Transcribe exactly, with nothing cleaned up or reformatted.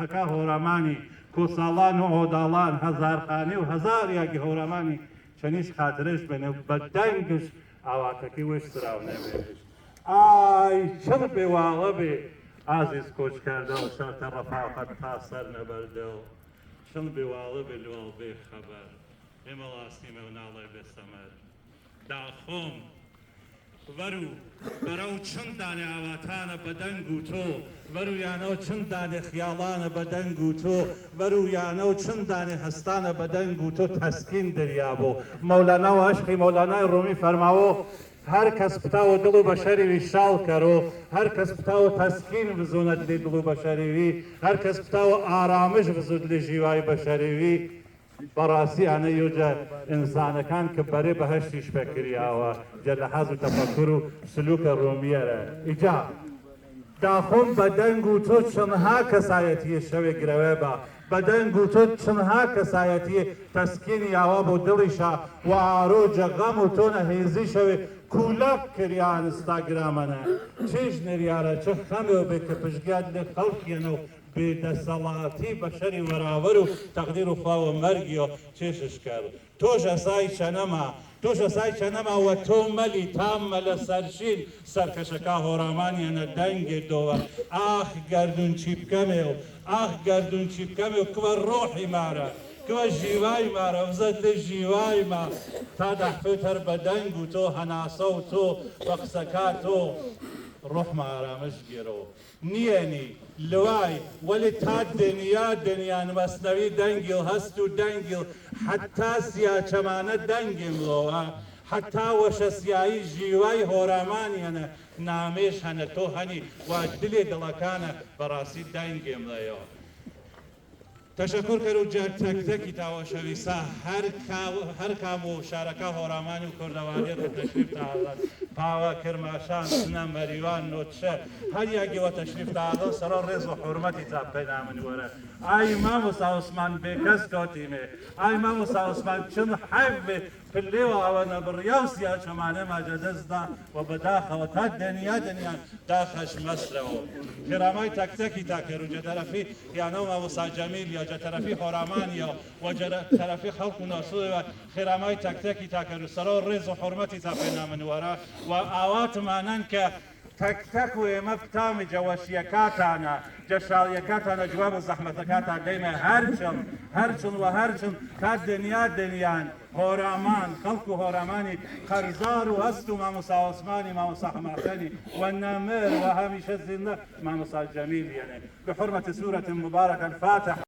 کاکا هورامان، کوسالان و عودالان، هزارخانی و هزار یاگی هورامان، چنیش خاطرش بنه، به دنگش آواتکی وش سراو نمینش. آی، چل به واله به، عزیز کوچکردل، شرط رفاقت تا سر نبردل. چل به واله به، لوال به خبر. املا سیمه و ناله به ثمر. داخوم، ورو، برو چندانه آواتانه به دنگو تو، ورو یانو چندانه خیالانه به دنگو تو، ورو یانو چندانه هستانه به دنگو تو تسکین دریابو. مولانا و عشقی مولانا رومی فرماوو، هر کس پتاو دل و بشری وی شال کرو، هر کس پتاو تسکین وزونه دلی دل و بشری وی، هر کس پتاو آرامش وزو دلی جیوای بشری وی. بەڕاستی ئانە یۆ جا ئنسانەکان کە بەرێ بەهەشتیش پێ کریاوە، جە لەحاز و تەفەکور و سلوکە رومیەرە. ئیجا داخۆم بە دەنگ و تۆ چەنها کەسایەتیە شەوێ گرەوێ بە، بە دەنگ و تۆ چەنها کەسایەتیە تەسکینی یاوە بۆ دڵیشا و ئارۆ جە غەم و تۆنە هێزی شەوێ کولاک کریا ئنستاگرامەنە. چێژ نریارە چە خەمێ و بێ کە پشگیاد لێ خەڵکیەنە و بێدەسەڵاتی بەشەری وەراوەر و تەقدیر و خوا و مەرگی و چێشش کەر. تۆش ئەسای چەنەما، تۆش ئەسای چەنەما وە تۆ مەلی تام مەلە سەرشین سەرکەشەکا هۆرامانیەنە دەنگێ دۆوە. ئاخ گەردون چی بکەمێ و ئاخ گەردون چی بکەمێ و کوە ڕۆحی مارە، کوە ژیوای مارە، وزە دلێ ژیوای ما تا دەحفێتەر بە دەنگ و تۆ هەناسە و تۆ بە قسەکا تۆ ڕۆحمە ئارامش گێرەوە. نیەنی، لوای، وەلی تا دنیا دنیان مەسنەوی دەنگیڵ هەست و دەنگیڵ حەتا سیا چەمانە دەنگێم لۆوە، حەتا وەشە سیایی ژیوای هۆرامانیەنە نامێش هەنە تۆ هەنی وا دلێ دڵەکانە بەڕاستی دەنگێم لەیۆ. تەشەکور کەرو جە تەک تەکی تاوە شەویسا هەر کا-، هەر کام و شارەکا هۆرامانی و کوردەوانیەت و تەشریف تاڵەن پاوە کرماشان سنە مەریوان نۆچە هەر یاگی وە تەشریف تاڵەن سەرۆ ڕێز و حورمەتی تا پەینامن وەرە. ئای مامۆستا عوسمان بێکەس کۆتیمێ، ئای مامۆستا عوسمان چن حەیف بێ پلێ و ئەوەنە بڕیا و سیا چەمانێ ما جە دەسدا و بەداخەوە تا دنیا دنیان داخەش مەسرەوە. خێرامای تەک تەکی تا کەرو جە تەرەفی یانەو مامۆستا جەمیل یا جە تەرەفی هۆرامانیەوە و جە تەرەفی خەڵک و ناسووەوە خێرامای تەک تەکی تا کەرو سەرۆ ڕێز و حورمەتی تا پەینامن وەرە و ئاواتمانەن کە تەک تەک و ئێمە پتامی جە وەشیەکاتانە، جە شاڵیەکاتانە جواب زەحمەتەکاتان دەیمە هەرچن، هەرچن و هەرچن تا دنیا دنیان هۆرامان، خەڵک و هۆرامانی قەرزار و هەست و مامۆستا عوسمانی، مامۆستا حەماسەنی و نەمر و هەمیشە زیندە مامۆستا جەمیل یەنێ. بحرمەت سورەت مبارەکە الفاتحە.